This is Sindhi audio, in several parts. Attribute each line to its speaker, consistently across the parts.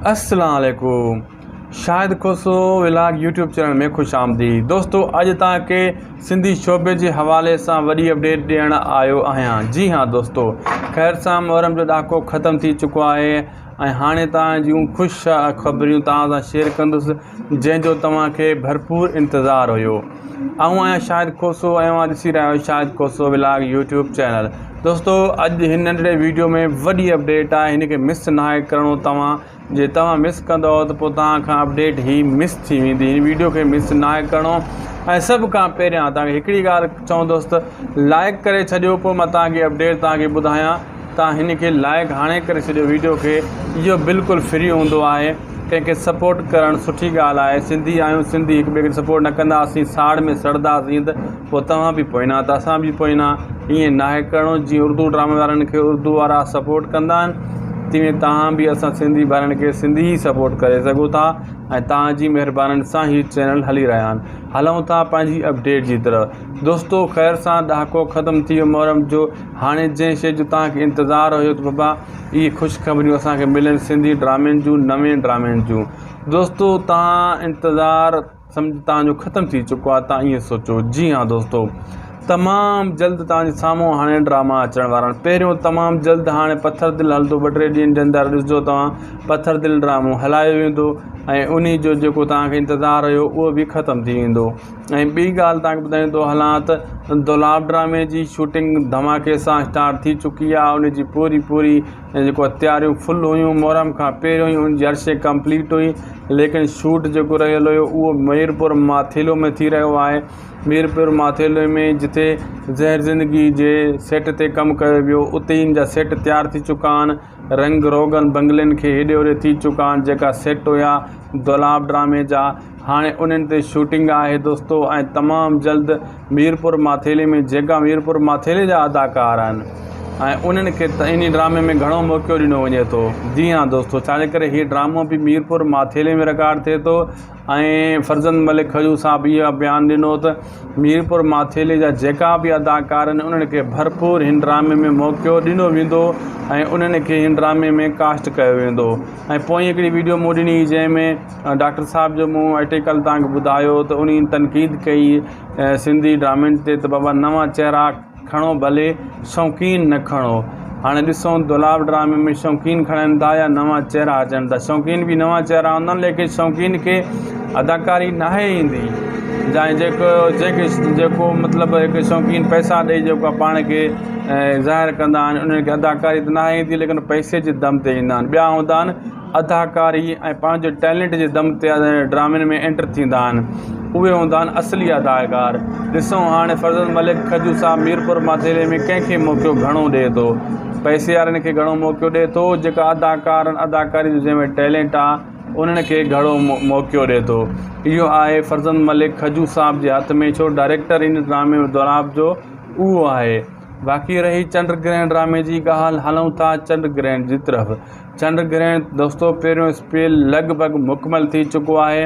Speaker 1: السلام عليڪم Shahid Khoso vlog YouTube channel ۾ خوش آمديد دوستو اڄ توهان کي سنڌي شعبي جي حوالي سان وڏي اپڊيٽ ڏيڻ آيو آهيان جي ها دوستو خير سان محرم جو ڏاڪو ختم ٿي چڪو آهي ۽ هاڻي توهان جون خوش خبريون توهان سان شيئر ڪندس جنهن جو توهان کي ڀرپور انتظار هيو. آئون آهيان شاهد کوسو ۽ اوهان ڏسي رهيا آهيو Shahid Khoso vlog YouTube channel. دوستو اڄ هن ننڍڙي ويڊيو ۾ وڏي اپڊيٽ آهي هن کي مس ناهي ڪرڻو توهان جي توهان مس ڪندو ته پوء توهان کان اپڊيٽ هي مس ٿي ويندي هن ويڊيو کي مس ناهي ڪرڻو ۽ سڀ کان پهريان توهان کي هڪڙي ڳالهه چوندس ته لائڪ ڪري ڇڏيو پوء مان توهان کي اپڊيٽ توهان کي ٻڌايان تان هن کي لائڪ هاڻي ڪري ڇڏيو ويڊيو کي اهو بلڪل فري هوندو آهي ڪنهن کي سپورٽ ڪرڻ سٺي ڳالهه آهي سنڌي آهيون سنڌي هڪ ٻئي کي سپورٽ نه ڪنداسين ساڙ ۾ سڙنداسين ته پوء توهان به پوئنا ته اسان به پوئنا ائين ناهي ڪرڻو جيئن اردو ڊرامي وارن کي اردو وارا سپورٽ ڪندا آهن تيئن توهان به اسان سنڌي ڀائرن کي سنڌي ئي سپورٽ ڪري سگهو ٿا ۽ توهان جي مهربانين سان هي چينل هلي رهيا آهن هلون ٿا پنهنجي اپڊيٽ جي طرف دوستو خير سان ڏهاڪو ختم ٿي ويو محرم جو هاڻي جنهن شيء جو توهان کي انتظار هيو ته بابا اهي خوشخبريون اسان کي ملن سنڌي ڊرامن جون نوين ڊرامن جون دوستو توهان انتظار سمجھ توهان جو ختم ٿي چڪو آهي توهان ائين سوچو جي ها دوستو تمام جلد توهان جي سامهون هاڻي ڊراما اچڻ وارا آهن پهريون تمام جلد هاڻي پٿر دل هلندو ٻه ٽي ڏينهن جي اندر ڏسجو توهان پٿر دل ڊرامو هلايو ويندو ۽ انهي جو جيڪو توهان کي انتظار هيو اهو به ختم ٿي ويندو ۽ ٻي ڳالهه توهان کي ٻڌائيندو هلان ته دولاب ڊرامي جي شوٽنگ ڌماڪي سان اسٽارٽ ٿي چڪي آهي ان جي پوري پوري جيڪو تياريون فل هيون محرم کان پهريون ئي ان جي هر شي ڪمپليٽ هئي ليڪن شوٽ جيڪو رهيل هيو اهو ميرپور ماٿيلو ۾ ٿي رهيو آهي ميرپور ماٿيلو ۾ جتي زهر زندگي جي سيٽ تي ڪم ڪيو ويو اتي ان جا سيٽ تيار ٿي چڪا آهن رنگ روغن بنگلن کي هيڏي هوڏي ٿي چڪا آهن جيڪا سيٽ هيا دولاب ڊرامي جا هاڻي انهن تي شوٽنگ آهي دوستو ۽ تمام جلد ميرپور ماٿيلي ۾ جيڪا ميرپور ماٿيلي جا اداڪار آهن ۽ انهن کي انهي ڊرامي ۾ گهڻو موقعو ڏنو وڃي ٿو جي ها دوستو ڇاجي ڪري هي ڊرامو به ميرپور ماٿيلي ۾ رڪارڊ ٿئي ٿو ۽ فرزند ملڪ کجو صاحب اهو بيان ڏنو ته ميرپور ماٿيلي جا جيڪا به اداڪار آهن انهن کي ڀرپور هن ڊرامي ۾ موقعو ڏنو ويندو ۽ انهن کي هن ڊرامي ۾ ڪاسٽ ڪيو ويندو ۽ پوئين هڪڙي ويڊيو مون ڏني جنهن ۾ ڊاڪٽر صاحب جو مون آرٽيڪل توهان کي ٻڌايو ته انهي تنقيد ڪئي سنڌي ڊرامن تي ته بابا نوان چهرا کڻو ڀلي شوقين نه کڻو. هاڻي ڏسون دولاب ڊرامي ۾ شوقين کڻن ٿا يا نوان چهرا اچن ٿا. شوقين به نوان چهرا هوندا آهن ليڪن شوقين کي اداڪاري ناهي ايندي جا جيڪو جيڪي جيڪو مطلب هڪ شوقين پئسا ڏئي جيڪو پاڻ کي ظاهر ڪندا آهن انهن کي اداڪاري ته ناهي ايندي ليڪن پئسي جي دم تي ايندا آهن ٻيا هوندا آهن اداڪاري ۽ پنهنجي ٽيلنٽ جي دم تي ڊرامن ۾ انٽر ٿيندا آهن اهي هوندا آهن اصلي اداڪار ڏسون هاڻي فرزند ملڪ کجو صاحب ميرپور ماٿيلي ۾ ڪنهن کي موقعو گهڻو ڏئي ٿو پئسي وارن کي گهڻو موقعو ڏئي ٿو جيڪا اداڪار آهن اداڪاري جو جنهن ۾ ٽيلنٽ آهي انهن کي گهڻو موقعو ڏئي ٿو اهو آهي فرزند ملڪ کجو صاحب جي هٿ ۾ ڇو ڊائريڪٽر ان ڊرامي دولاب جو اهو آهي باقي رهي چنڊ گرهڻ ڊرامي جي ڳالهه هلون ٿا چنڊ گرهڻ جي طرف چنڊ گرهڻ دوستو پهريون اسپيل لڳ ڀڳ مڪمل ٿي چڪو آهي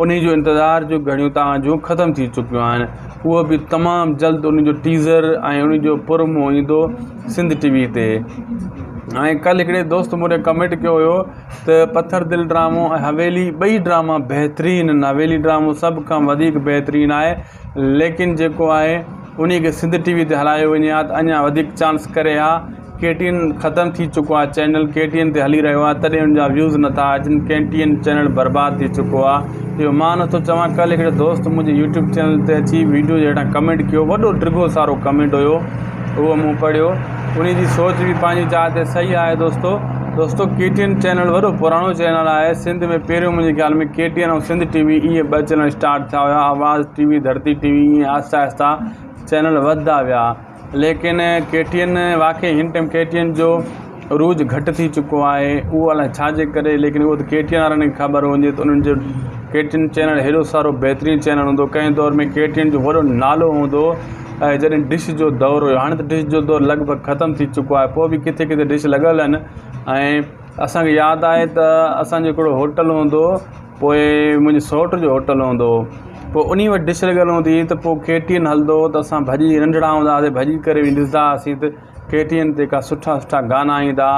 Speaker 1: انهي جو انتظار جون گهڙيون توهان جون ختم ٿي چڪيون آهن اهو به تمام جلد ان جو ٽيزر ۽ ان جو پرومو ايندو سنڌ ٽي وي تي ۽ ڪل هڪڙي دوست مون ڏي ڪمينٽ ڪيو هيو ته پٿر دل ڊرامو ۽ حويلي ٻئي ڊراما بهترين آهن حويلي ڊرامو سڀ کان وڌيڪ بهترين آهي ليڪن جيڪو آهي انهي کي سنڌ ٽي وي تي هلايو وڃي ها ته اڃا وڌيڪ چانس ڪري ها ڪي ٽي اين ختم ٿي چڪو آهي چينل ڪي ٽي اين تي هلي رهيو آهي تڏهن ان جا ويوز نٿا اچن ڪي ٽي اين چينل برباد ٿي چڪو آهي اهو مان نٿو چوان ڪلهه هڪڙي دوست منهنجي يوٽيوب چينل تي اچي ويڊيو جي هيٺان ڪمينٽ ڪيو وڏو ڊگهو سارو ڪمينٽ هيو اهو مون پڙهيو انهي جي سوچ به پنهنجي جاء تي صحيح آهي دوستو دوستو ڪي ٽي اين چينل وڏو پراڻو چينل آهي سنڌ ۾ پهريون منهنجي خيال ۾ K T N ۽ Sindh T V اهي ٻه چينل اسٽارٽ ٿيا هيا آواز ٽي وي ڌرتي ٽي وي ائين آهستي آهستي چينل وڌندا ويا ليڪن ڪي ٽي اين واقعي هن ٽائيم ڪي ٽي اين جو عروج گهٽ ٿي چڪو آهي اهو الائي ڇا جي ڪري ليڪن اهو ته ڪي ٽي اين وارن کي خبر هوندي ته انهن جو ڪي ٽي اين چينل هيڏو سارو بهترين چينل هوندو ڪنهن دور ۾ ڪي ٽي اين جو وڏو نالو هوندو ۽ جڏهن ڊش جو دور هيو هاڻي ته ڊش جو دور لڳ ڀڳ ختم ٿي چڪو آهي پوء به ڪٿي ڪٿي ڊش لڳل آهن ۽ اسانکي ياد آهي ته اسانجو هڪڙو هوٽل هوندو هو پوء منهنجي سئوٽ جو هوٽل هوندو هو پوء انهي وٽ ڊش لڳل هوندي هئي ته پوء ڪي ٽي اين هلندو هو ته اسان ڀڄي ننڍڙا هوندا هئاسين ڀڄي ڪري وڃي ڏسندا هئاسين ته ڪي ٽي اين تي ڪا سٺا سٺا گانا ايندا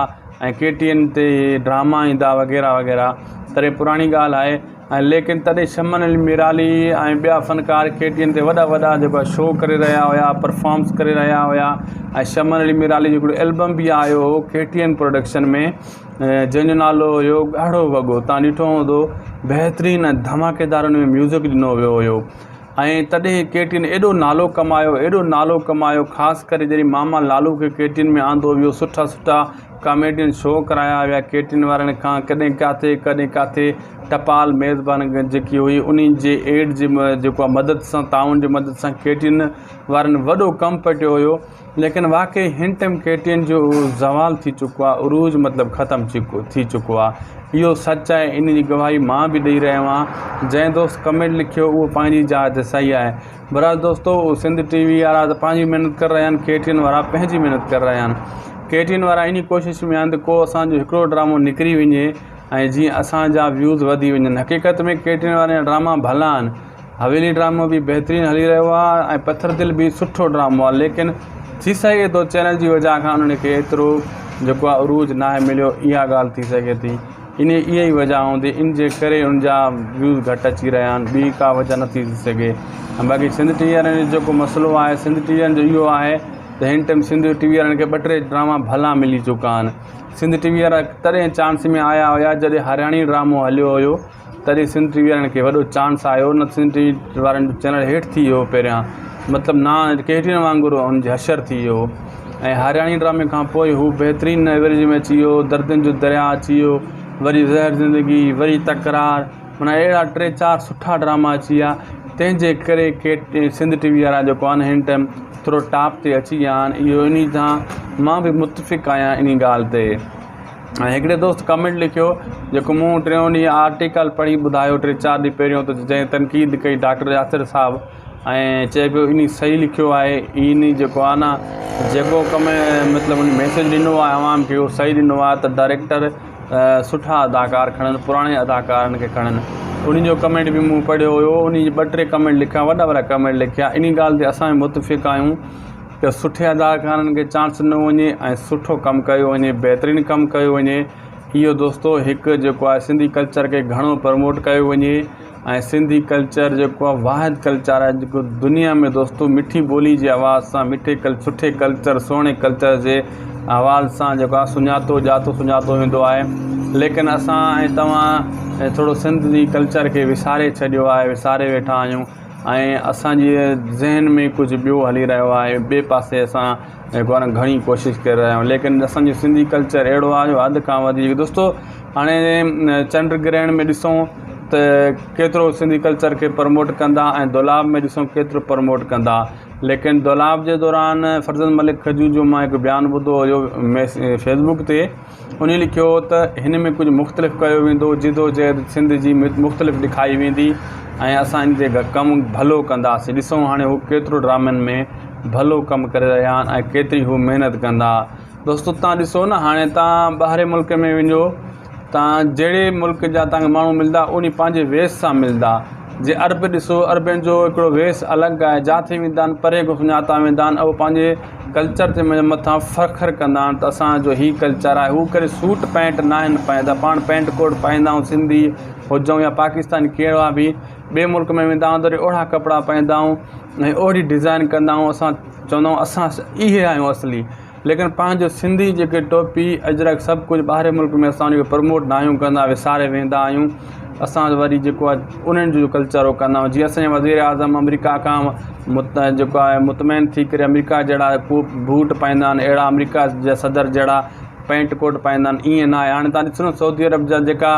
Speaker 1: ۽ ڪي ٽي اين تي ڊراما ايندا وغيره وغيره تڏهن پراڻي ڳالهه آهي ۽ ليڪن تڏهن شمن علي ميرالي ۽ ٻيا فنڪار ڪي ٽي اين تي وڏا وڏا جيڪو آهي شو ڪري رهيا هيا پرفارمس ڪري رهيا هيا ۽ شمن علي ميرالي جو هڪڙو البم به آيو هو ڪي ٽي اين پروڊڪشن ۾ جنهن جو نالو هيو ڳاڙهو وڳو تان ڏٺو هوندو بهترين ۽ ڌماڪيدار ان ۾ ميوزڪ ڏنو ويو هيو ۽ تڏهن ڪي ٽي اين ايڏو نالو ڪمايو ايڏو نالو ڪمايو خاص ڪري جڏهن ماما لالو کي ڪي ٽي اين ۾ آندو ويو سٺا سٺا ڪاميڊين شو ڪرايا ويا ڪي ٽي اين وارن کان ڪڏهن ڪاٿي ڪڏهن ڪاٿي ٽپال ميزبان جيڪي هئي انهي جي ايڊ جي جيڪو آهي مدد سان تعاون جي مدد سان ڪي ٽي اين وارن وڏو ڪم پٽيو هيو ليڪن واقعي هن ٽائيم ڪي ٽي اين جو زوال ٿي چڪو آهي عروج مطلب ختم ٿي چڪو آهي اهو سچ آهي ان جي گواهي مان به ڏئي رهيو آهيان جنهن دوست ڪمينٽ لکيو اهو پنهنجي جاء تي صحيح آهي بھرحال دوستو سنڌ ٽي وي وارا ته پنهنجي محنت ڪري رهيا آهن ڪي ٽي اين وارا پنهنجي محنت ڪري رهيا آهن ڪي ٽي اين وارا انهي ڪوشش ۾ آهن ته ڪو اسانجو هڪڙو ڊرامو نڪري وڃي ۽ جيئن اسان جا ويوز وڌي وڃن حقيقت ۾ ڪي ٽي اين وارن جا ڊراما ڀلا آهن حويلي ڊرامو به بهترين هلي رهيو آهي ۽ پٿر دل به سٺو ڊرامو آهي ليڪن ٿي سگهي ٿو چينل جي وجه کان انهن کي ايترو جيڪو آهي عروج ناهي مليو اها ڳالهه ٿي سگهي ٿي ان اها ئي وجه هوندي ان جي ڪري ان جا ويوز گهٽ اچي رهيا آهن ٻي ڪا وجه نٿي ٿي سگهي ۽ باقي سنڌ ٽي وي وارن جو جيڪو مسئلو آهي سنڌ ٽي وي وارن جو اهو آهي ته هن ٽائيم سنڌ ٽي وي وارن کي ٻه ٽي ڊراما ڀلا ملي چڪا آهن سنڌ ٽي وي وارا تڏهن چانس ۾ آيا هيا جڏهن هرياڻي ڊرامو هليو هيو تڏهن سنڌ ٽي وي وارن کي وڏو چانس آيو نه سنڌ ٽي وي وارن جو چينل هيٺ ٿي ويو پهريان مطلب نا ڪي ٽي اين وانگر ان جي حشر ٿي ويو ۽ هرياڻي ڊرامي کان پوء هو بهترين ايوريج ۾ اچي ويو دردن جو درياء اچي ويو وري زهر زندگي وري تڪرار معنيٰ اهڙا ٽي چار سٺا ڊراما اچي ويا تنهن جي ڪري ڪي سنڌ ٽي وي وارا جيڪو آهن هن ٽائيم ٿورو ٽاپ تي اچي ويا آهن اهو انهي سان مان به متفق آهيان انهي ڳالهه تي ۽ هڪڙي دوست ڪمينٽ لکيو جيڪو مون ٽيون ڏينهن آرٽيڪل پڙهي ٻڌايو ٽي چار ڏينهن پهريون ته جنهن تنقيد ڪئي ڊاڪٽر ياسر صاحب ۽ چئي پيو انهي صحيح لکيو آهي انهي جيڪو آهي نه جيڪو ڪم مطلب ان ميسيج ڏنو آهي عوام کي اهو صحيح ڏنو آهي ته ڊائريڪٽر سٺا اداڪار کڻن پراڻي اداڪارن کي کڻن انهي جو ڪمينٽ به مون پڙهيو هيو انهي جي ٻه ٽي ڪمينٽ لکيا وڏا وڏا ڪمينٽ لکيا انهي ڳالهه تي اسان به متفق آهيون ته سٺي اداڪارن کي چانس ڏنو وڃي ۽ سٺو ڪم ڪيو وڃي بهترين ڪم ڪيو وڃي اهو دوستو هڪ جيڪو آهي سنڌي ڪلچر کي گهڻو پروموٽ ڪيو وڃي ۽ سنڌي ڪلچر جيڪو آهي واحد ڪلچر آهي جيڪو دنيا ۾ دوستو مٺي ٻولي جي آواز سان مٺي ڪل سٺي ڪلچر سهڻي ڪلچر جي حوالي سان جيڪو آهي سڃاتو ڄاتو سڃاتو ويندو آهي ليڪن اسان ۽ توهان ٿورو سنڌ جي ڪلچر کي وساري ڇڏيو آهي وساري ويٺا آهيون ۽ اسانجي ذهن ۾ ڪجهه ٻيو هلي رهيو آهي ٻئي پاسي اسان جيڪو آهي نه گهڻي ڪوشش ڪري رهيا آهيون ليڪن اسانجو سنڌي ڪلچر اهڙو آهي جو حد کان وڌيڪ دوستو هاڻي چنڊ گرهڻ ۾ ڏسون ته ڪيترو سنڌي ڪلچر کي پروموٽ ڪندا ۽ دولاب ۾ ڏسون ڪيترو پروموٽ ڪندا ليڪن دولاب جي دوران فرزند ملڪ کجو جو مان هڪ بيان ٻڌو هيو فيس بڪ تي انهي لکيو هو ته هن ۾ ڪجهه مختلف ڪيو ويندو جدوجهد سنڌ جي مختلف ڏکائي ويندي ۽ اسان ان تي ڪم ڀلو ڪنداسين ڏسون هاڻي هو ڪيترو ڊرامن ۾ ڀلو ڪم ڪري رهيا آهن ۽ ڪيتري هو محنت ڪندا دوستو تان ڏسو نه هاڻي تان ٻاهرين ملڪ ۾ وڃو تان جهڙي ملڪ جا تان کي ماڻهو ملدا انهي پنهنجي ويس سان ملدا جي عرب ڏسو عربين جو هڪڙو ويس الڳ آهي جاٿي ويندا آهن پري کان سڃاتا ويندا آهن اهو پنهنجي ڪلچر جي مٿان فخر ڪندا آهن ته اسانجو هي ڪلچر آهي هو ڪڏهن سوٽ پينٽ ناهن پائيندا پاڻ پينٽ ڪوٽ پائيندا آهيون سنڌي هجون يا پاڪستاني ڪهڙا به ٻئي ملڪ ۾ ويندا آهيون ته اهڙا ڪپڙا پائيندا آهيون ۽ اهڙي ڊزائن ڪندا آهيون اسان چوندا آهيون اسان اهي آهيون اصلي ليڪن پنهنجو سنڌي جيڪي ٽوپي اجرڪ سڀ ڪجهه ٻاهرين ملڪ ۾ اسان ان کي پروموٽ نه آهيون ڪندا وساري ويندا آهيون اسان وري جيڪو آهي انهن جو ڪلچر هو ڪندا آهيون جيئن اسان جا وزير اعظم آمريڪا کان جيڪو آهي مطمئن ٿي ڪري آمريڪا جهڙا ڪو بوٽ پائيندا آهن اهڙا آمريڪا جا صدر جهڙا پينٽ ڪوٽ پائيندا آهن ائين نه آهي هاڻي تان ڏسو نه سعودي عرب جا جيڪا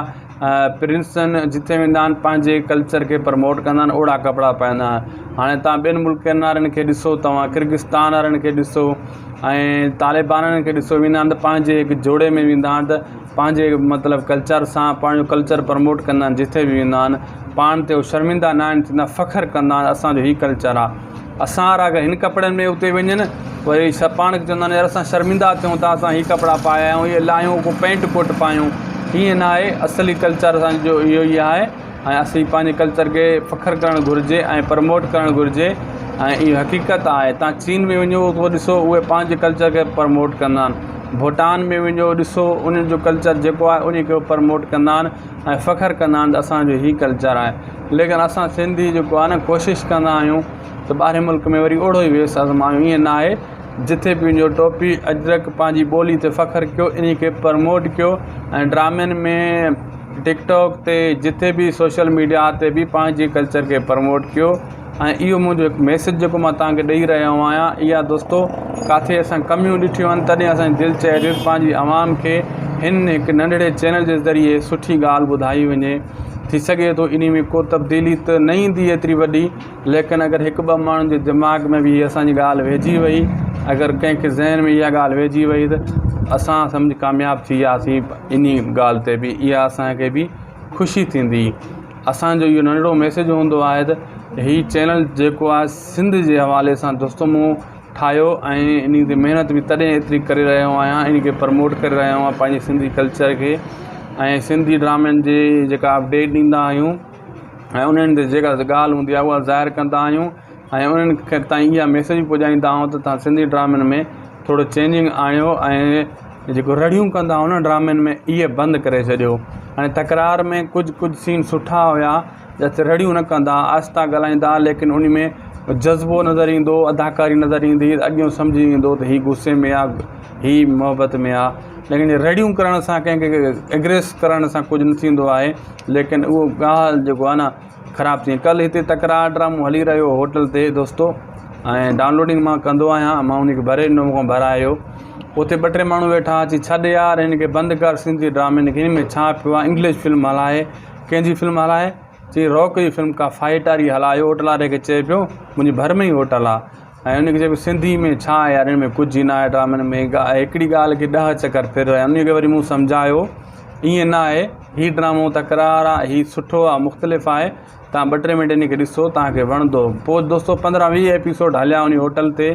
Speaker 1: پرنسن جتي ويندا آهن پنهنجي ڪلچر کي پروموٽ ڪندا آهن اوڙا ڪپڙا پائيندا آهن هاڻي توهان ٻين ملڪن وارن کي ڏسو توهان ڪرغستان وارن کي ڏسو ۽ طالبانن کي ڏسو ويندا آهن ته پنهنجي هڪ جوڙي ۾ ويندا آهن ته پنهنجي مطلب ڪلچر سان پنهنجو ڪلچر پروموٽ ڪندا آهن جتي به ويندا آهن پاڻ تي هو شرمندا نه آهن ٿيندا فخر ڪندا آهن اسانجو هي ڪلچر آهي اسان وارا اگر هن ڪپڙن ۾ اتي وڃن وري پاڻ کي چوندا آهن يار اسان شرمندا ٿيون ٿا اسان هي ڪپڙا پايا آهيون اهي لاهيون ڪو پينٽ ڪوٽ پايون ائين نه آهي اصلي ڪلچر اسانجو اهو ئي آهي ۽ اسين پنهنجي ڪلچر کي فخر ڪرڻ گهرجي ۽ پروموٽ ڪرڻ گهرجي ۽ اهو حقيقت آهي تان چين ۾ وڃو اتو ڏسو اهي پنهنجي ڪلچر کي پروموٽ ڪندا آهن ڀوٽان ۾ وڃو ڏسو انهن جو ڪلچر جيڪو آهي ان کي پرموٽ ڪندا آهن ۽ فخر ڪندا آهن ته اسانجو هي ڪلچر آهي. ليڪن اسان سنڌي جيڪو آهي نه ڪوشش ڪندا آهيون ته ٻاهرين ملڪ ۾ وري اوڙو ئي ويس آزمايون، ائين نه آهي. جٿي به وڃو ٽوپي اجرڪ پنهنجي ٻولي تي فخر ڪيو، ان کي پرموٽ ڪيو ۽ ڊرامن ۾ ٽڪ ٽاڪ تي جٿي به سوشل ميڊيا تي به پنهنجي ڪلچر کي پرموٽ ڪيو. ۽ اهو منهنجو هڪ ميسيج جيڪو مان توهان کي ڏئي رهيو آهيان اها دوستو ڪاٿي اسان ڪميون ڏٺيون آهن تڏهن اسان جي دل چئي ٿي پنهنجي عوام کي هن هڪ ننڍڙي چينل جي ذريعي سٺي ڳالهه ٻڌائي وڃي. ٿي سگهي ٿو انهي ۾ ڪو تبديلي ته نه ايندي ايتري وڏي، ليڪن اگر هڪ ٻه ماڻهن جي دماغ ۾ به اسان جي ڳالهه ويهجي وئي، اگر ڪنهن کي ذهن ۾ اها ڳالهه ويهجي وئي ته اسان سمجهه ڪامياب ٿي وياسين. انهي ڳالهه تي به اها اسان کي به خوشي ٿيندي. اسان جو اهو ننڍڙو ميسيج هوندو آهي ته هي چينل جيڪو آهي سنڌ جي حوالي سان دوستو مون ٺاهيو ۽ ان تي محنت به تڏهن ايتري ڪري رهيو آهيان، ان کي پرموٽ ڪري رهيو آهيان پنهنجي سنڌي ڪلچر کي ۽ سنڌي ڊرامن جي جيڪا اپڊيٽ ڏيندا آهيون ۽ انهن تي جيڪا ڳالهه هوندي آهي اها ظاهر ڪندا آهيون ۽ انهن کي تائين اها ميسيج به پڄائيندا آهيون ته توهان سنڌي ڊرامن ۾ ٿورو چينجنگ آڻيو ۽ جيڪو رڙيون ڪندا آهيو نه ڊرامن ۾ اهي بند ڪري ڇڏيو. هاڻي تڪرار ۾ ڪجهه ڪجهه سين سٺا هيا جتي رڙيون نه ڪندا آهستا ڳالهائيندا ليڪن ان ۾ جذبو نظر ايندو، اداڪاري نظر ايندي، اڳيون سمجهي ويندو ته هي غصي ۾ آ هي محبت ۾ آ. ليڪن رڙيون ڪرڻ سان ڪنهن کي اگريس ڪرڻ سان ڪجهه نه ٿيندو آهي، ليڪن اهو ڳالهه جيڪو آهي نه خراب ٿي. ڪلهه هتي تڪرار ڊرامو هلي رهيو هو هوٽل تي دوستو ۽ ڊائونلوڊنگ مان ڪندو آهيان، مان ان کي ڀري ڏنو، مون کان ڀرايو. اتي ٻه ٽي ماڻهو ويٺا، چي ڇڏ يار هن کي بند ڪر سنڌي ڊرامن کي، هن ۾ ڇا پيو آهي، انگلش فلم هلائي. ڪنهن جي فلم هلائي؟ چي راڪ جي فلم ڪا فائٽ واري هلايو. هوٽل واري کي چئي پيو، منهنجي ڀر ۾ ئي هوٽل آهي. ۽ ان کي چئي پيو سنڌي ۾ ڇا آهي يار، هن ۾ ڪجهه ئي نه آهي ڊرامن ۾، هڪڙي ڳالهه کي 10 چڪر ڦر رهيا. ان کي وري مون سمجهايو ائين نه آهي، هي ڊرامو تڪرار آهي، هي سٺو آهي، مختلف آهي، توهان ٻه ٽي منٽ ان کي ڏسو توهان کي وڻندو. پوء دوستو 15 20 ايپيسوڊ هليا ان هوٽل تي،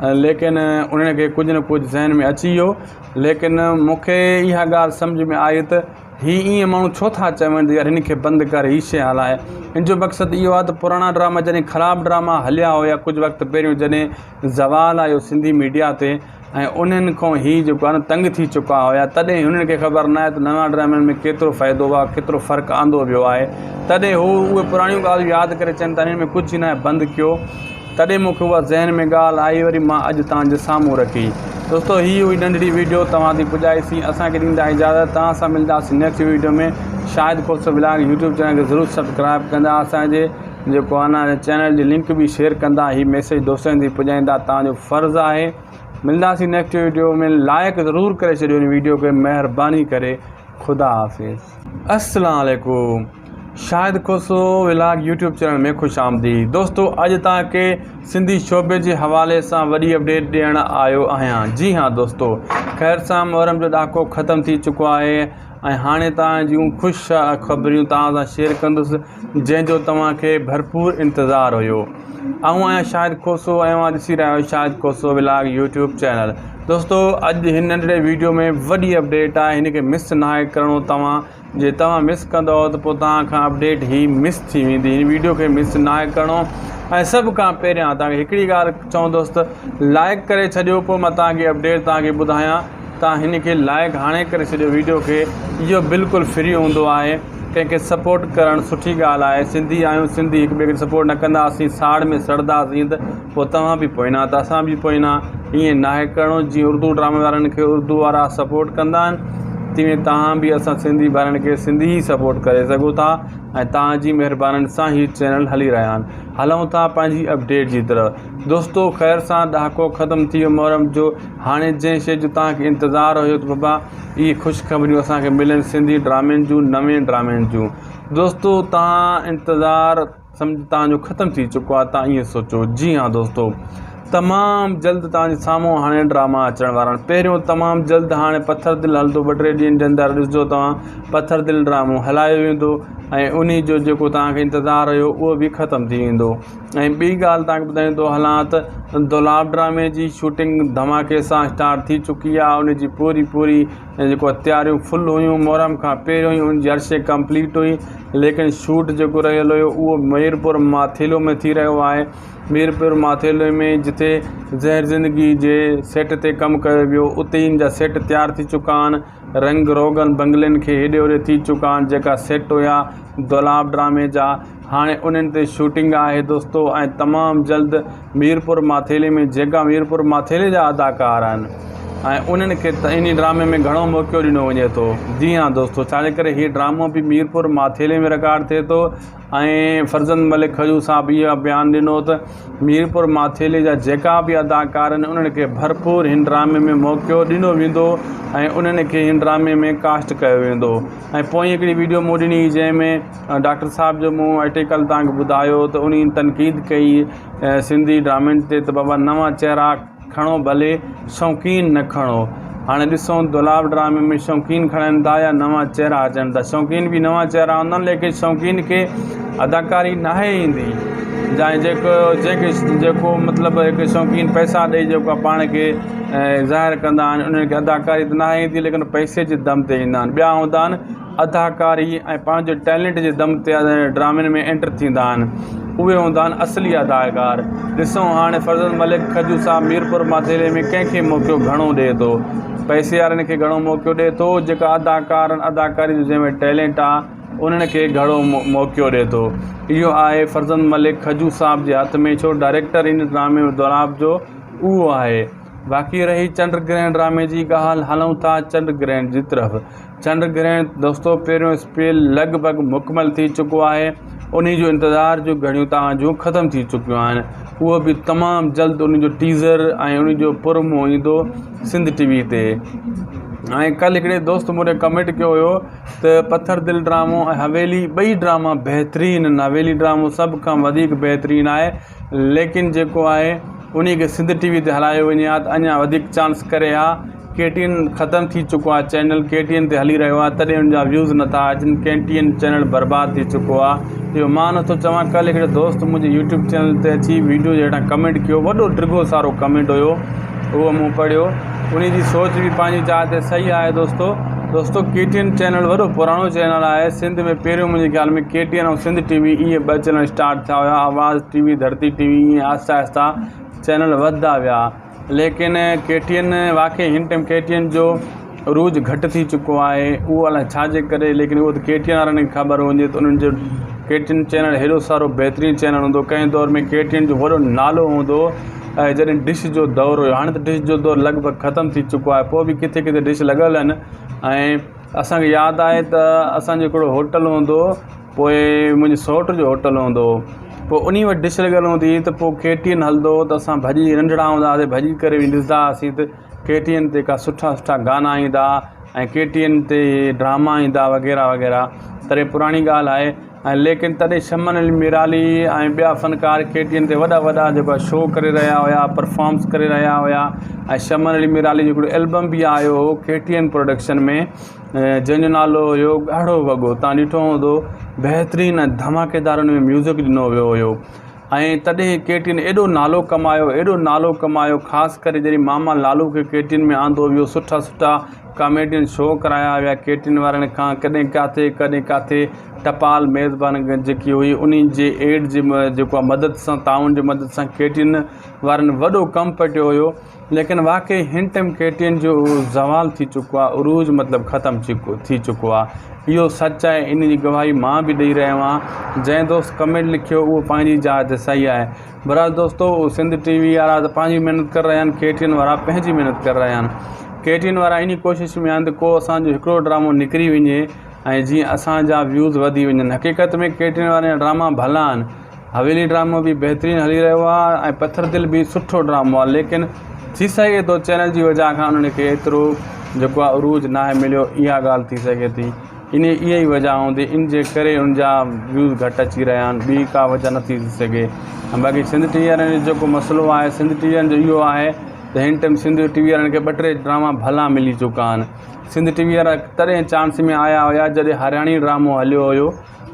Speaker 1: ليڪن انهن کي ڪجهه نه ڪجهه ذهن ۾ اچي ويو. ليڪن مون کي اها ڳالهه سمجهه ۾ آئي ته هي ائين ماڻهو ڇو ٿا چون ته يار هن کي بند ڪر هي شيء هلائي. ان جو مقصد اهو آهي ته پراڻا ڊراما جڏهن خراب ڊراما هليا هيا ڪجهه وقت پهريون جڏهن زوال آيو سنڌي ميڊيا تي ۽ انهن کان هي جيڪو آهي نه تنگ ٿي چڪا هيا، تڏهن هنن کي خبر نه آهي ته نوان ڊرامن ۾ ڪيترو فائدو آهي ڪيترو فرق آندو ويو آهي. تڏهن هو اهي پراڻيون ڳالهيون ياد ڪري چون ٿا هن ۾ ڪجهه ئي نه آهي بند ڪيو. تڏهن مون کي اها ذهن ۾ ڳالهه آئي وري مان اڄ توهان جي سامهون رکي. دوستو هي هئي ننڍڙي ويڊيو توهان تائين پڄائي سين، اسان کي ڏيندا اجازت، توهان سان ملنداسين next video ۾. Shahid Khoso vlog YouTube channel کي ضرور سبسڪرائب ڪندا، اسان جي جيڪو آهي نه چينل جي لنڪ به شيئر ڪندا، هي ميسيج دوستن تائين پڄائيندا توهان جو فرض آهي. ملنداسين نيڪسٽ ويڊيو ۾، لائڪ ضرور ڪري ڇڏيو هن ويڊيو کي مهرباني ڪري. خدا حافظ. السلام عليڪم Shahid Khoso vlog YouTube channel ۾ خوش آمديد. دوستو اڄ توهان کي سنڌي شعبي جي حوالي سان وڏي اپڊيٽ ڏيڻ آيو آهيان. جي ها دوستو خير سان محرم جو ڏاڪو ختم ٿي چڪو آهي ۽ هاڻي توهان جون خوش خبريون توهان سان شيئر ڪندس جنهن جو توهان کي ڀرپور انتظار هيو. آئون آهيان شاهد کوسو ۽ اوهان ڏسي رهيا آهيو Shahid Khoso vlog YouTube channel. دوستو اڄ هن ننڍڙي ويڊيو ۾ وڏي اپڊيٽ آهي، هن کي مس ناهي ڪرڻو. توهان جي توهان مس ڪندؤ ته پوء توهان کان اپڊيٽ هي مس ٿي ويندي. هن ويڊيو کي مس ناهي ڪرڻو. ۽ سڀ کان پهريان توهان کي هڪڙي ڳالهه چوندس ته لائڪ ڪري ڇڏيو پوء مان توهان کي اپڊيٽ توهان کي ٻڌايان. توهان هن کي لائڪ هاڻي ڪري ڇڏيو ويڊيو کي، اهو بلڪل فري هوندو آهي. ڪنهن کي سپورٽ ڪرڻ سٺي ڳالهه آهي. سنڌي آهيون سنڌي هڪ ٻئي کي سپورٽ نه ڪنداسين ساڙ ۾ سڙنداسين ته پوء توهان به پوئنا ته اسان به پوئنا. ائين ناهي ڪرڻو. جيئن اردو ڊرامي وارن کي اردو وارا سپورٽ ڪندا آهن تيئن توهان به اسان سنڌي ڀائرن کي سنڌي ئي سپورٽ ڪري سگهو ٿا ۽ توهان جي مهربانين سان هي چينل هلي رهيا آهن. هلون ٿا پنهنجي اپڊيٽ جي طرف. دوستو خير سان ڏهاڪو ختم ٿي ويو محرم جو. هاڻي جنهن شيء جو توهان کي انتظار هيو ته بابا اهي خوشخبريون اسان کي ملن سنڌي ڊرامن جون نوين ڊرامن جون، دوستو توهان انتظار سمجهه توهان جو ختم ٿي چڪو آهي، توهان ائين سوچو. جي ها دوستو تمام جلد توهان جي سامهون هاڻي ڊراما اچڻ وارا آهن. پهريون تمام جلد هاڻي پٿر دل هلندو، ٻه ٽي ڏينهن جي اندر ڏسجو توهان پٿر دل ڊرامو هلايو ويندو ۽ انهي جو جيڪو توهان کي انتظار هيو اهو به ختم ٿي ويندو ۽ ٻي ڳالهه توهان کي ٻڌائيندو هلان ته دولاب ڊرامي جي شوٽنگ ڌماڪي سان اسٽارٽ ٿي چڪي آهي ان جي پوري پوري جيڪو تياريون فل هيون محرم کان پهريون ئي ان جي هر شي ڪمپليٽ هئي ليڪن شوٽ جيڪو رهيل هيو اهو ميرپور ماٿيلو ۾ ٿي رهيو آهي ميرپور ماٿيلي ۾ جتي زهر زندگي جي سيٽ تي ڪم ڪيو ويو اتي ان جا سيٽ تيار ٿي چڪا آهن رنگ روغن بنگلن کي هيڏي هوڏي ٿي چڪا آهن جيڪا سيٽ هيا دولاب ڊرامي جا هاڻي انهن تي شوٽنگ آهي دوستو ۽ تمام جلد ميرپور ماٿيلي ۾ جيڪا ميرپور ماٿيلي جا اداڪار آهن ۽ انهن کي انهي ڊرامي ۾ گهڻو موقعو ڏنو وڃي ٿو جي ها دوستو ڇا جي ڪري هي ڊرامو به ميرپور ماٿيلي ۾ رڪارڊ ٿئي ٿو ۽ فرزند ملڪ کجو صاحب اهو بيان ڏنو ته ميرپور ماٿيلي جا جيڪا به اداڪار آهن انهن کي ڀرپور هن ڊرامي ۾ موقعو ڏنو ويندو ۽ انهن کي هن ڊرامي ۾ ڪاسٽ ڪيو ويندو ۽ پوئين هڪڙي ويڊيو مون ڏني جنهن ۾ ڊاڪٽر صاحب جو مون آرٽيڪل توهان کي ٻڌايو ته انهي تنقيد ڪئي سنڌي ڊرامن تي ته بابا نوان چهرا کڻو ڀلي شوقين نه کڻو. هاڻي ڏسون دولاب ڊرامي ۾ شوقين کڻن ٿا يا نوان چهرا اچن ٿا. شوقين به نوان چهرا هوندا آهن ليڪن شوقين کي اداڪاري ناهي ايندي جا جيڪو جيڪي جيڪو مطلب هڪ شوقين پئسا ڏئي جيڪو پاڻ کي ظاهر ڪندا آهن انهن کي اداڪاري ته ناهي ايندي ليڪن پئسي جي دم تي ايندا آهن ٻيا هوندا آهن اداڪاري ۽ پنهنجي ٽيلنٽ جي دم تي ڊرامن ۾ انٽر ٿيندا آهن اهي هوندا آهن اصلي اداڪار ڏسون هاڻي فرزند ملڪ کجو صاحب ميرپور ماٿيلي ۾ ڪنهن کي موقعو گهڻو ڏئي ٿو پئسي وارن کي گهڻو موقعو ڏئي ٿو جيڪا اداڪار آهن اداڪاري جو جنهن ۾ ٽيلنٽ آهي انهن کي گهڻو موقعو ڏئي ٿو اهو آهي فرزند ملڪ کجو صاحب جي هٿ ۾ ڇو ڊائريڪٽر ان ڊرامي دولاب جو اهو آهي باقي رهي چنڊ گرهڻ ڊرامي جي ڳالهه هلون ٿا چنڊ گرهڻ جي طرف چنڊ گرهڻ دوستو پهريون اسپيل لڳ ڀڳ مڪمل ٿي چڪو آهي انهي جو انتظار جون گهڙيون توهان جون ختم ٿي چڪيون آهن اهو به تمام جلد ان جو ٽيزر ۽ ان جو پرومو ايندو سنڌ ٽي وي تي ۽ ڪل هڪڙي دوست مون ڏي ڪمينٽ ڪيو هيو ته پٿر دل ڊرامو ۽ حويلي ٻئي ڊراما بهترين آهن حويلي ڊرامو سڀ کان وڌيڪ بهترين آهي ليڪن جيڪو آهي انهي کي سنڌ ٽي وي تي هلايو وڃي ها ته اڃا وڌيڪ چانس ڪري ها ڪي ٽي اين ختم ٿي چڪو آهي چينل ڪي ٽي اين تي هلي رهيو آهي تڏهن ان جا ويوز نٿا اچن ڪي ٽي اين چينل برباد ٿي چڪو آهي اهو مان نٿو چوان ڪلهه هڪڙي دوست منهنجي يوٽيوب چينل تي اچي ويڊيو جي هيٺان ڪمينٽ ڪيو وڏو ڊگهو سارو ڪمينٽ هيو اهو مون پڙهيو انهي جي سوچ به پنهنجي جاء تي صحيح آهي دوستو دوستو ڪي ٽي اين چينل وڏو پراڻو چينل آهي سنڌ ۾ پهريون منهنجي خيال ۾ K T N ۽ Sindh T V اهي ٻه چينل اسٽارٽ ٿيا هيا آواز ٽي وي ڌرتي ٽي وي ائين آهستي آهستي چينل وڌندا ويا ليڪن ڪي ٽي اين واقعي هن ٽائيم ڪي ٽي اين جو عروج گهٽ ٿي چڪو آهي اهو الائي ڇا جي ڪري ليڪن اهو ته ڪي ٽي اين وارن کي خبر هوندي ته انهن جو ڪي ٽي اين چينل هيڏو سارو بهترين چينل هوندو ڪنهن دور ۾ ڪي ٽي اين جو وڏو نالو هوندو ۽ جڏهن ڊش جو دور هيو هاڻي ته ڊش جو دور لڳ ڀڳ ختم ٿي چڪو آهي پوء به ڪٿي ڪٿي ڊش لڳل آهن ۽ اسانکي ياد آهي ته اسانجو هڪڙو هوٽل هوندو پوء منهنجي سئوٽ جو هوٽل هوندو هو پوء انهي وٽ ڊش لڳل هوندي هئي ته پوء ڪي ٽي اين هلندو هو ته اسان ڀڄي ننڍڙا هوندا هئاسين ڀڄي ڪري وڃي ڏسندا هئاسين ته ڪي ٽي اين تي ڪا سٺا سٺا گانا ايندا ۽ ڪي ٽي اين تي ڊراما ايندا وغيره وغيره تڏهن پراڻي ڳالهه آهي ۽ ليڪن تڏهن شمن علي ميرالي ۽ ٻيا فنڪار ڪي ٽي اين تي وڏا وڏا جيڪو آهي شو ڪري رهيا هيا پرفارمس ڪري رهيا هيا ۽ شمن علي ميرالي جو هڪڙو البم به آيو هو ڪي ٽي اين پروڊڪشن ۾ جنهن جو نالو هيو ڳاڙهو وڳو تان ڏٺو هوندو بهترين ۽ ڌماڪيدار ان ۾ ميوزڪ ڏنو ويو هيو ۽ تڏهن ڪي ٽي اين ايڏو نالو ڪمايو ايڏو نالو ڪمايو خاص ڪري جڏهن ماما لالو کي ڪي ٽي اين ۾ آندو ويو سٺا سٺا ڪاميڊين شو ڪرايا ويا ڪي ٽي اين وارن کان ڪڏهن ڪاٿي ڪڏهن ڪاٿي ٽپال ميزبان جيڪي هئي انهي جي ايڊ جي جيڪو آهي مدد سان تعاون جي مدد سان ڪي ٽي اين وارن وڏو ڪم پٽيو هيو ليڪن واقعي هن ٽائيم ڪي ٽي اين جو زوال ٿي چڪو آهي عروج مطلب ختم ٿي چڪو آهي اهو سچ آهي ان جي گواهي مان به ڏئي رهيو آهيان جنهن دوست ڪمينٽ لکيو اهو پنهنجي جاء تي صحيح آهي بهرحال دوستو سنڌ ٽي وي وارا ته پنهنجي محنت ڪري رهيا آهن ڪي ٽي اين وارا پنهنجي محنت ڪري رهيا آهن ڪي ٽي اين وارا ان ڪوشش ۾ آهن ته ڪو اسانجو هڪڙو ڊرامو نڪري وڃي ۽ جيئن اسانجا ويوز وڌي وڃن حقيقت ۾ ڪي ٽي اين وارن جا ڊراما ڀلا آهن حويلي ڊرامو به بهترين هلي رهيو آهي ۽ پٿر دل به سٺو ڊرامو آهي ليڪن ٿي سگهي ٿو چينل جي وجه کان انهن کي ايترو جيڪو آهي عروج ناهي مليو اها ڳالهه ٿي سگهي ٿي ان اها ئي وجه هوندي ان جي ڪري ان جا ويوز گهٽ اچي رهيا آهن ٻي ڪا وجه نٿي ٿي سگهي ۽ باقي سنڌ ٽي وي وارن جو جيڪو مسئلو آهي سنڌ ٽي وي وارن جو اهو آهي ته هن ٽائيم سنڌ ٽي وي وارن کي ٻه ٽي ڊراما ڀلا ملي چڪا آهن سنڌ ٽي وي وارا تڏهن چانس ۾ آيا هيا جڏهن هرياڻي ڊرامو هليو هيو.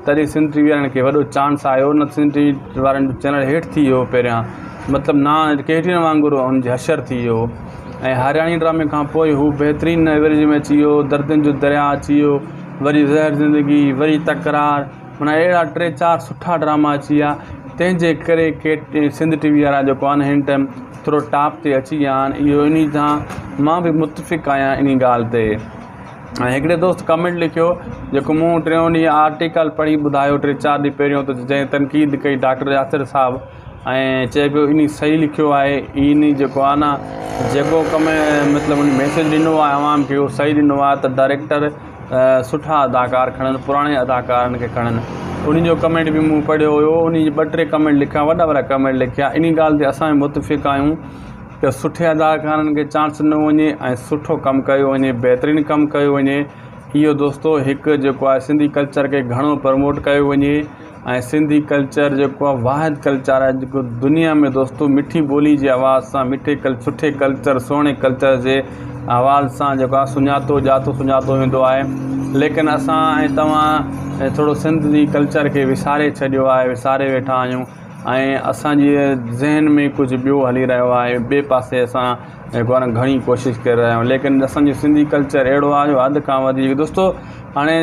Speaker 1: تڏهن سنڌ ٽي وي وارن کي وڏو چانس آيو نه سنڌ ٽي وي وارن جو چينل هيٺ ٿي ويو پهريان مطلب نا ڪي ٽي اين وانگر ان جي حشر ٿي ويو ۽ هارياڻي ڊرامي کان پوء هو بهترين ايوريج ۾ اچي ويو دردن جو درياء اچي ويو وري زهر زندگي وري تڪرار معنيٰ اهڙا ٽي چار سٺا ڊراما اچي ويا تنهن جي ڪري ڪي سنڌ ٽي وي وارا جيڪو آهي نه هن ٽائيم ٿورو ٽاپ تي اچي ويا آهن اهو انهي سان مان به متفق آهيان انهي ڳالهه تي ۽ هڪڙي دوست ڪمينٽ لکيو جيڪو مون ٽيون ڏينهن آرٽيڪل پڙهي ٻڌايو ٽي چار ڏينهن پهريون ته جنهن تنقيد ڪئي ڊاڪٽر ياسر صاحب ۽ چئي پيو انهي صحيح لکيو آهي انهي جيڪو آهي نه جيڪو ڪم مطلب ان ميسيج ڏنو آهي عوام کي اهو صحيح ڏنو آهي ته ڊائريڪٽر سٺا اداڪار کڻن پراڻي اداڪارن کي کڻن انهي جو ڪمينٽ به مون پڙهيو هيو انهي جي ٻه ٽي ڪمينٽ لکيا وڏا وڏا ڪمينٽ لکيا انهي ڳالهه تي اسان متفق آهيون ته سٺي اداڪارن کي چانس ڏنو وڃي ۽ سٺو ڪم ڪيو وڃي بهترين ڪم ڪيو وڃي اهو دوستو هڪ جيڪو آهي سنڌي ڪلچر کي گهڻو پروموٽ ڪيو وڃي ۽ سنڌي ڪلچر جيڪو آهي واحد ڪلچر آهي جيڪو دنيا ۾ دوستو مٺي ٻولي جي آواز سان مٺي ڪل سٺي ڪلچر سهڻي ڪلچر جي آواز سان جيڪو آهي سڃاتو ڄاتو سڃاتو ويندو آهي ليڪن اسان ۽ توهان ٿورو سنڌ جي ڪلچر کي وساري ڇڏيو آهي وساري ويٺا آهيون ۽ اسان جي ذهن ۾ ڪجهه ٻيو هلي رهيو آهي ٻئي پاسي اسان جيڪو آهي نه گهڻي ڪوشش ڪري رهيا آهيون ليڪن اسان جو سنڌي ڪلچر اهڙو آهي جو حد کان وڌيڪ دوستو هاڻي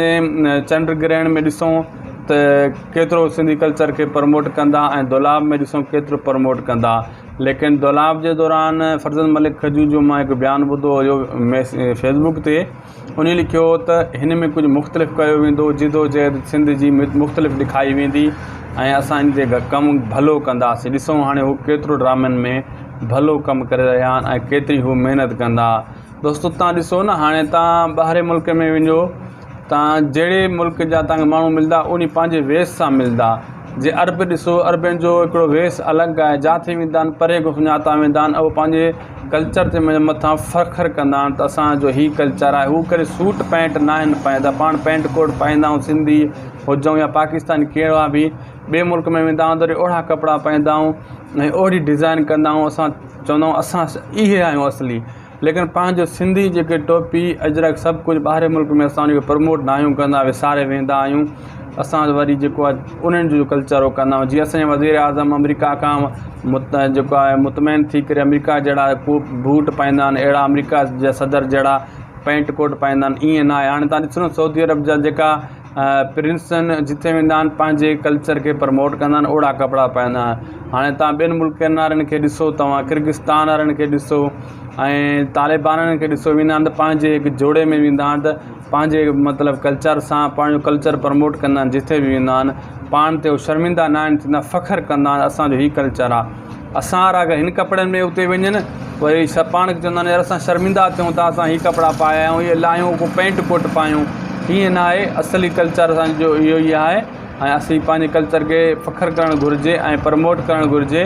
Speaker 1: چنڊ گرهڻ ۾ ڏسون ته ڪيترو سنڌي ڪلچر کي پروموٽ ڪندا ۽ دولاب ۾ ڏسون ڪيترو پروموٽ ڪندا ليڪن دولاب جي دوران فرزند ملڪ کجو جو مان هڪ بيان ٻڌو هيو فيسبوڪ تي انهي لکيو هو ته هن ۾ ڪجهه مختلف ڪيو ويندو، جدوجهد سنڌ جي مختلف ڏکائي ويندي ۽ اسان ان تي ڪم ڀلو ڪنداسين، ڏسون هاڻي هو ڪيترو ڊرامن ۾ ڀلو ڪم ڪري رهيا آهن ۽ ڪيتري هو محنت ڪندا. دوستو تان ڏسو نه هاڻي تان ٻاهرين ملڪ ۾ وڃو تان جهڙي ملڪ جا تان کي ماڻهو ملدا انهي پنهنجي ويس سان ملدا جي عرب ڏسو عربين جو هڪڙو ويس الڳ آهي جاٿي ويندا آهن پري کان سڃاتا ويندا آهن اهو پنهنجي ڪلچر تي مٿان فخر ڪندا آهن ته اسان جو هي ڪلچر آهي هو ڪڏهن سوٽ پينٽ ناهن پائيندا پاڻ پينٽ ڪوٽ پائيندا آهيون سنڌي هجون يا پاڪستاني ڪهڙا به ٻئي ملڪ ۾ ويندا آهيون ته اهڙا ڪپڙا پائيندا آهيون ۽ اهڙي ڊزائن ڪندا آهيون اسان چوندا آهيون اسان اهي آهيون اصلي ليڪن پنهنجو سنڌي جيڪي ٽوپي اجرڪ سڀ ڪجهه ٻاهرين ملڪ ۾ اسان ان کي پروموٽ ناهيون ڪندا وساري ويندا آهيون اسان وري جيڪو آهي انهن جو ڪلچر هو ڪندا آهيون جيئن اسان جا وزير اعظم آمريڪا کان مت جيڪو آهي مطمئن ٿي ڪري آمريڪا جهڙا ڪو بوٽ پائيندا آهن اهڙا آمريڪا جا صدر جهڙا پينٽ ڪوٽ پائيندا آهن ائين نه آهي هاڻي تان ڏسو نه سعودي عرب جا جيڪا پرنس آهن جتي ويندا آهن پنهنجي ڪلچر کي پروموٽ ڪندا آهن اوڙا ڪپڙا پائيندا آهن هاڻي تان ٻين ملڪن وارن کي ڏسو توهان ڪرغستان وارن کي ڏسو ۽ طالبانن کي ڏسو ويندا آهن ته پنهنجي هڪ جوڙي ۾ ويندا آهن ته پنهنجي مطلب ڪلچر سان پنهنجو ڪلچر پروموٽ ڪندا آهن جتي به ويندا آهن پاڻ تي هو شرمندا نه آهن ٿيندا فخر ڪندا آهن اسانجو هي ڪلچر آهي اسان وارا اگر هن ڪپڙن ۾ اتي وڃن وري پاڻ کي چوندا آهن يار اسان شرمندا ٿيون ٿا اسان هي ڪپڙا پايا آهيون اهي لاهيون ڪو پينٽ ڪوٽ پايون ائين نه آهي اصلي ڪلچر اسانجو اهو ئي آهي ۽ اسين پنهنجي ڪلچر کي فخر ڪرڻ گهرجي ۽ پروموٽ ڪرڻ گهرجي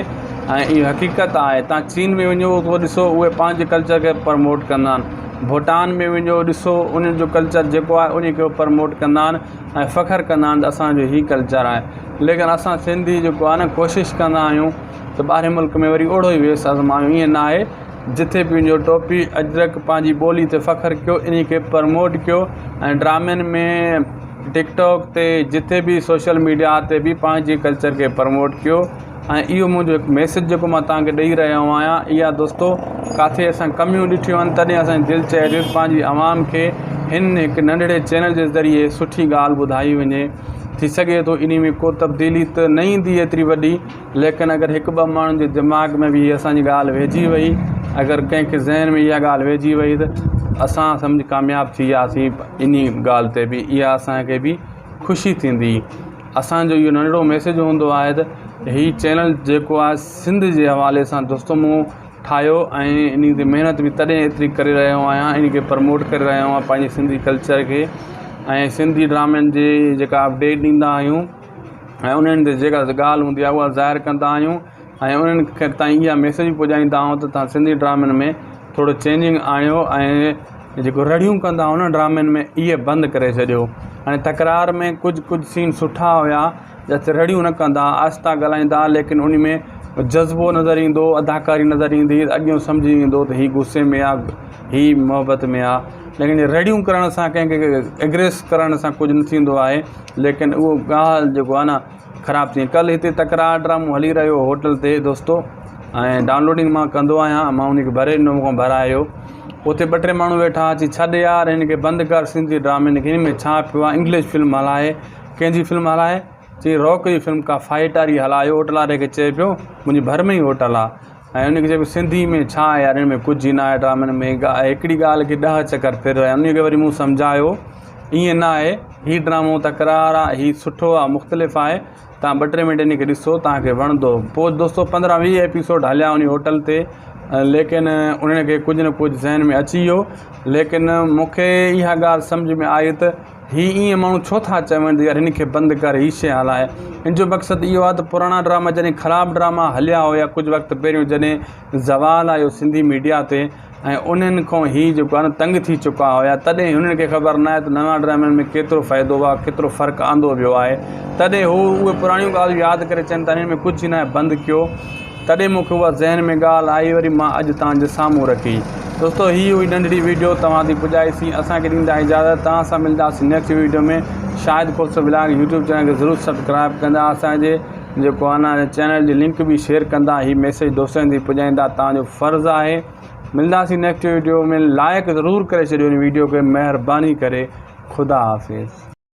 Speaker 1: ۽ اهو حقيقت آهي تان چين ۾ وڃو اتو ڏسو اهي پنهنجي ڪلچر کي پروموٽ ڪندا آهن ڀوٽان ۾ وڃو ڏسو انهن جو ڪلچر جيڪو آهي ان کي پروموٽ ڪندا آهن ۽ فخر ڪندا آهن ته اسانجو هي ڪلچر آهي ليڪن اسان سنڌي جيڪو آهي نه ڪوشش ڪندا آهيون ته ٻاهرين ملڪ ۾ وري اوڙو ئي ويس آزمايون ائين نه آهي جٿي به وڃو ٽوپي اجرڪ پنهنجي ٻولي تي فخر ڪيو ان کي پروموٽ ڪيو ۽ ڊرامن ۾ ٽڪ ٽاڪ تي جتي به سوشل ميڊيا تي به پنهنجي ڪلچر کي پروموٽ ڪيو ۽ اهو منهنجو هڪ ميسيج جيڪو مان توهان کي ڏئي رهيو آهيان اها دوستو ڪاٿي اسان ڪميون ڏٺيون آهن تڏهن اسان جي دل چئي ٿي پنهنجي عوام کي هن هڪ ننڍڙي چينل جي ذريعي سٺي ڳالهه ٻڌائي وڃي ٿي سگهي ٿو انهي ۾ ڪو تبديلي ته نه ايندي ايتري وڏي ليڪن اگر هڪ ٻه ماڻهن جي دماغ ۾ به اسان جي ڳالهه ويهجي وئي اگر ڪنهن کي ذهن ۾ اها ڳالهه ويهجي وئي ته اسان سمجهه ڪامياب ٿي وياسين انهي ڳالهه تي به اها اسان کي به خوشي ٿيندي اسان جو اهو ننڍڙو ميسيج هوندو آهي ته هي چينل جيڪو آهي سنڌ جي حوالي سان دوستو مون ٺاهيو ۽ انهي تي محنت به تڏهن ايتري ڪري رهيو آهيان انهي کي پروموٽ ڪري رهيو آهيان پنهنجي سنڌي ڪلچر کي ۽ سنڌي ڊرامن جي جيڪا اپڊيٽ ڏيندا آهيون ۽ انهن تي جيڪا ڳالهه هوندي آهي اها ظاهر ڪندا آهيون ۽ انهن کي تائين اها ميسيج به پڄائيندا آهيون ته توهان سنڌي ڊرامن ۾ ٿورو چينجنگ آڻيو ۽ جيڪو رڙيون ڪندا آهيو نه ڊرامن ۾ اهي بند ڪري ڇڏيو هاڻي تڪرار ۾ ڪجهه ڪجهه سين سٺا هيا جتي رڙيون نه ڪندا آهستا ڳالهائيندا ليڪن ان ۾ جذبو نظر ايندو اداڪاري نظر ايندي اڳيون سمجهي ويندو ته هي غصي ۾ آ هي محبت ۾ آ ليڪن رڙيون ڪرڻ سان ڪنهن کي اگريس ڪرڻ سان ڪجهه نه ٿيندو آهي ليڪن اهو ڳالهه جيڪو آهي نه خراب ٿي ڪلهه هتي تڪرار ڊرامو هلي رهيو هو هوٽل تي دوستو ۽ ڊائونلوڊنگ مان ڪندو آهيان مان ان کي ڀري ڏنو مون کان ڀرايو اتي ٻه ٽي ماڻهو ويٺا اچي ڇڏ يار هن کي بند ڪر سنڌي ڊرامن کي هن ۾ ڇا پيو آهي انگلش فلم هلائي ڪنهن جي فلم هلائي چي راڪ جي فلم ڪا فائٽ واري هلايو هوٽل واري کي چئي پيو منهنجي ڀر ۾ ئي هوٽل آهي ۽ ان کي چئي پيو سنڌي ۾ ڇا آهي يار هن ۾ ڪجهه ئي نه آهي ڊرامن ۾ هڪڙي ڳالهه کي ڏهه چڪر ڦر رهيا ان کي وري مون سمجهايو ائين نه آهي هي ڊرامو تڪرار آهي هي سٺو آهي مختلف آهي تان ٻه ٽي منٽ ان کي ڏسو تان کي وڻندو پوء دوستو پندرهن ويهه ايپيسوڊ هليا ان هوٽل تي ليڪن انهن کي ڪجهه نه ڪجهه ذهن ۾ اچي ويو ليڪن مون کي اها ڳالهه سمجهه ۾ آئي ته هي ائين ماڻهو ڇو ٿا چون ته يار هن کي بند ڪر هي شيء هلائي ان جو مقصد اهو آهي ته پراڻا ڊراما جڏهن خراب ڊراما هليا هيا ڪجهه وقت پهريون جڏهن زوال آيو سنڌي ميڊيا تي ۽ انهن کان هي جيڪو آهي نه تنگ ٿي چڪا هيا تڏهن هنن کي خبر ناهي ته نوان ڊرامن ۾ ڪيترو فائدو آهي ڪيترو فرق آندو ويو آهي تڏهن هو اهي پراڻيون ڳالهيون ياد ڪري چون ٿا هن ۾ ڪجهه ناهي بند ڪيو تڏهن مون کي اها ذهن ۾ ڳالهه آئي وري مان اڄ توهان جي سامهون رکي. دوستو هي هئي ننڍڙي ويڊيو توهان تائين پڄائي سين اسان کي ڏيندا اجازت توهان سان ملداسين next video ۾ Shahid Khoso vlog YouTube channel کي ضرور سبسڪرائب ڪندا اسان جي جيڪو آهي نه چينل جي لنڪ به شيئر ڪندا هي ميسيج دوستن تائين پڄائيندا توهان جو فرض آهي ملداسين نيڪسٽ ويڊيو ۾ لائڪ ضرور ڪري ڇڏيو هن ويڊيو کي مهرباني ڪري خدا حافظ.